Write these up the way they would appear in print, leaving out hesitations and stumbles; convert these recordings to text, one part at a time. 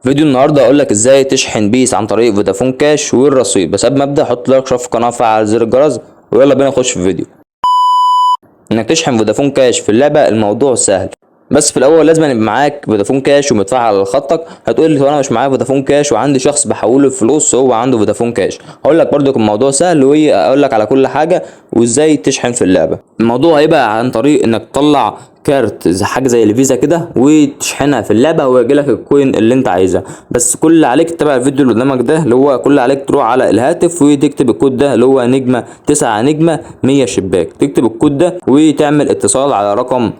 فيديو النهارده اقول لك ازاي تشحن بيس عن طريق فودافون كاش والرصيد. بس قبل ما ابدا حط like، شوف القناه، فعل زر الجرس، ويلا بينا نخش في الفيديو. انك تشحن فودافون كاش في اللعبة الموضوع سهل، بس في الاول لازم يبقى معاك فودافون كاش ومتفعل على خطك. هتقول لي طب انا مش معايا فودافون كاش وعندي شخص بحوله الفلوس هو عنده فودافون كاش. هقول لك برضو الموضوع سهل واقول لك على كل حاجة وازاي تشحن في اللعبة. الموضوع هيبقى عن طريق انك تطلع كارت زي حاجة زي الفيزا كده وتشحنها في اللعبة ويجي لك ال coin اللي انت عايزها. بس كل اللي عليك تتابع الفيديو اللي قدامك ده، اللي هو كل اللي عليك تروح على الهاتف وتكتب الكود ده اللي هو نجمه 9 نجمه 100 شباك، تكتب الكود ده وتعمل اتصال على رقم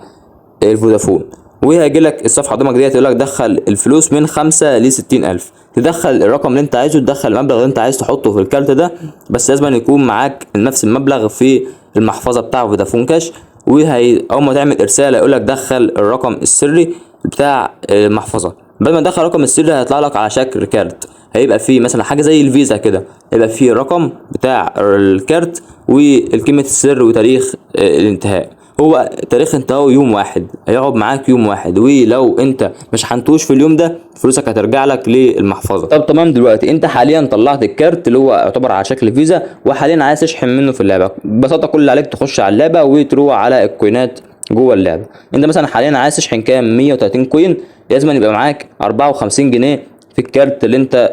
الفودافون، وهيجي لك الصفحة قدامك ديت يقول لك دخل الفلوس من 5 ل 60,000. تدخل الرقم اللي انت عايزه، تدخل المبلغ اللي انت عايز تحطه في الكارت ده، بس لازم يكون معاك نفس المبلغ في المحفظة بتاع فودافون كاش. وهي اول ما تعمل ارسال هيقول لك دخل الرقم السري بتاع المحفظة. بعد ما تدخل الرقم السري هيطلع لك على شكل كارت، هيبقى فيه مثلا حاجة زي الفيزا كده، هيبقى فيه رقم بتاع الكارت وكلمه السر وتاريخ الانتهاء. هو تاريخ انتهائه يوم واحد، هيقعد معاك يوم واحد، ولو انت مش شحنتوش في اليوم ده فلوسك هترجع لك للمحفظه. طب تمام، دلوقتي انت حاليا طلعت الكارت اللي هو يعتبر على شكل فيزا وحاليا عايز تشحن منه في اللعبة. ببساطة كل اللي عليك تخش على اللعبة وتروح على الكوينات جوه اللعبة. انت مثلا حاليا عايز تشحن كام؟ 130 coin. لازم يبقى معاك 54 جنيه في الكارت اللي انت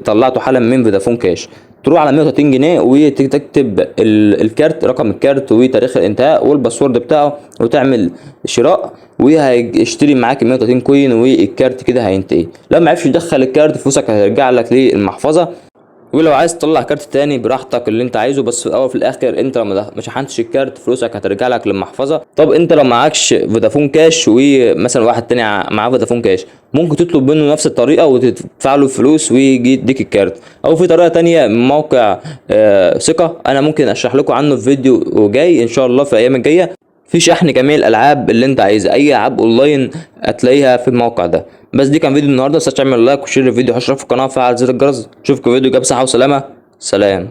طلعته حالا من فودافون كاش. تروح على 130 جنيه وتكتب الكارت، رقم الكارت وتاريخ الانتهاء وال password بتاعه، وتعمل شراء، وهيشتري معاك 130 coin والكارت كده هينتهي. لو ما عرفش تدخل الكارت فلوسك هترجع لك للمحفظه. ولو عايز تطلع كارت تاني براحتك اللي انت عايزه، بس في الاول وفي الاخر انت لو ما شحنتش الكارت فلوسك هترجع لك للمحفظه. طب انت لو معكش فودافون كاش ومثلا واحد تاني معاه فودافون كاش، ممكن تطلب منه نفس الطريقة وتدفع له الفلوس ويجي يديك الكارت. او في طريقه تانية من موقع ثقة، انا ممكن اشرح لكم عنه في فيديو جاي ان شاء الله في الايام الجاية، في شحن جميع الالعاب اللي انت عايزها، اي العاب اونلاين هتلاقيها في الموقع ده. بس دي كان فيديو النهارده، متنساش تعمل like و share الفيديو، واشترك في القناة وفعل زر الجرس. اشوفكم فيديو جاي بصحة وسلامه. سلام.